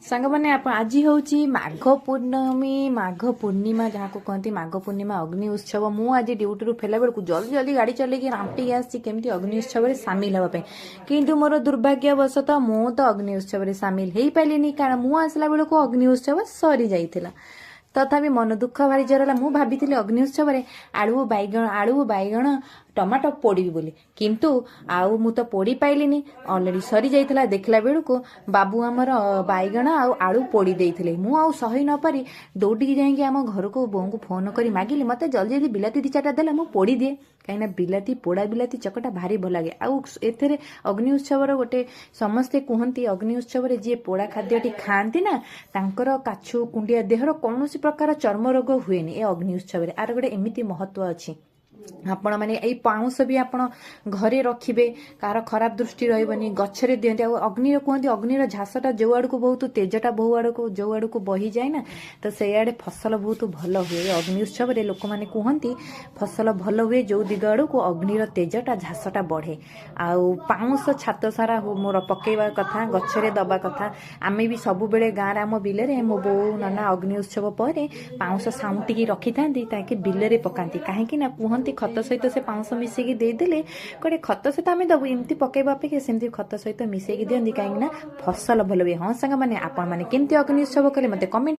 ସାଙ୍ଗମାନେ, ଆପଣ ଆଜି ହେଉଛି ମାଘ ପୂର୍ଣ୍ଣମୀ, ମାଘ ପୂର୍ଣ୍ଣିମା ଯାହାକୁ କହନ୍ତି, ମାଘ ପୂର୍ଣ୍ଣିମା ଅଗ୍ନି ଉତ୍ସବ। ମୁଁ ଆଜି ଡ୍ୟୁଟିରୁ ଫେରିଲା ବେଳକୁ ଜଲ୍ଦି ଜଲ୍ଦି ଗାଡ଼ି ଚଲେଇକି ରାମ୍ପିକି ଆସିଛି କେମିତି ଅଗ୍ନି ଉତ୍ସବରେ ସାମିଲ ହେବା ପାଇଁ। କିନ୍ତୁ ମୋର ଦୁର୍ଭାଗ୍ୟବଶତଃ ମୁଁ ତ ଅଗ୍ନି ଉତ୍ସବରେ ସାମିଲ ହେଇପାରିଲିନି, କାରଣ ମୁଁ ଆସିଲା ବେଳକୁ ଅଗ୍ନି ଉତ୍ସବ ସରିଯାଇଥିଲା। ତଥାପି ମନ ଦୁଃଖ ଭାରି ଜୋର ହେଲା। ମୁଁ ଭାବିଥିଲି ଅଗ୍ନି ଉତ୍ସବରେ ଆଳୁ, ବାଇଗଣ, ଟମାଟୋ ପୋଡ଼ିବି ବୋଲି, କିନ୍ତୁ ଆଉ ମୁଁ ତ ପୋଡ଼ି ପାଇଲିନି, ଅଲରେଡ଼ି ସରିଯାଇଥିଲା। ଦେଖିଲା ବେଳକୁ ବାବୁ ଆମର ବାଇଗଣ ଆଉ ଆଳୁ ପୋଡ଼ି ଦେଇଥିଲେ। ମୁଁ ଆଉ ସହି ନପାରି ଦୌଡ଼ିକି ଯାଇକି ଆମ ଘରକୁ ବୋଉଙ୍କୁ ଫୋନ କରି ମାଗିଲି, ମୋତେ ଜଲ୍ଦି ଜଲ୍ଦି ବିଲାତି ଦି ଚାରିଟା ଦେଲେ ମୁଁ ପୋଡ଼ିଦିଏ, କାହିଁକିନା ବିଲାତି ପୋଡ଼ା, ବିଲାତି ଚକଟା ଭାରି ଭଲ ଲାଗେ। ଆଉ ଏଥିରେ ଅଗ୍ନି ଉତ୍ସବର ଗୋଟେ ସମସ୍ତେ କୁହନ୍ତି, ଅଗ୍ନି ଉତ୍ସବରେ ଯିଏ ପୋଡ଼ା ଖାଦ୍ୟଟି ଖାଆନ୍ତି ନା, ତାଙ୍କର କାଛୁ କୁଣ୍ଡିଆ, ଦେହର କୌଣସି ପ୍ରକାର ଚର୍ମ ରୋଗ ହୁଏନି ଏ ଅଗ୍ନି ଉତ୍ସବରେ। ଆର ଗୋଟେ ଏମିତି ମହତ୍ଵ ଅଛି। ଆପଣମାନେ ଏଇ ପାଉଁଶ ବି ଆପଣ ଘରେ ରଖିବେ, କାହାର ଖରାପ ଦୃଷ୍ଟି ରହିବନି। ଗଛରେ ଦିଅନ୍ତି। ଆଉ ଅଗ୍ନିର କୁହନ୍ତି, ଅଗ୍ନିର ଝାସଟା ଯେଉଁ ଆଡ଼କୁ ବହୁତ ତେଜଟା ବହୁ ଆଡ଼କୁ ଯେଉଁ ଆଡ଼କୁ ବହିଯାଏ ନା, ତ ସେଇଆଡ଼େ ଫସଲ ବହୁତ ଭଲ ହୁଏ। ଏ ଅଗ୍ନି ଉତ୍ସବରେ ଲୋକମାନେ କୁହନ୍ତି ଫସଲ ଭଲ ହୁଏ ଯେଉଁ ଦିଗ ଆଡ଼କୁ ଅଗ୍ନିର ତେଜଟା, ଝାସଟା ବଢ଼େ। ଆଉ ପାଉଁଶ ଛାତ ସାରା ମୋର ପକେଇବା କଥା, ଗଛରେ ଦବା କଥା। ଆମେ ବି ସବୁବେଳେ ଗାଁରେ ଆମ ବିଲରେ ମୋ ବୋଉ, ନନା ଅଗ୍ନି ଉତ୍ସବ ପରେ ପାଉଁଶ ସାଉଁଟିକି ରଖିଥାନ୍ତି, ତାକି ବିଲରେ ପକାନ୍ତି। କାହିଁକି ନା କୁହନ୍ତି ଖତ ସହିତ ସେ ପାଉଁଶ ମିଶେଇକି ଦେଇଦେଲେ ଗୋଟେ ଖତ ସହିତ ଆମେ ଦବୁ, ଏମିତି ପକେଇବା ଅପେକ୍ଷା ସେମିତି ଖତ ସହିତ ମିଶେଇକି ଦିଅନ୍ତି, କାହିଁକି ନା ଫସଲ ଭଲ ହୁଏ। ହଁ ସାଙ୍ଗମାନେ, ଆପଣମାନେ କେମିତି ଅଗ୍ନି ଉତ୍ସବ କଲେ ମୋତେ କମେଣ୍ଟ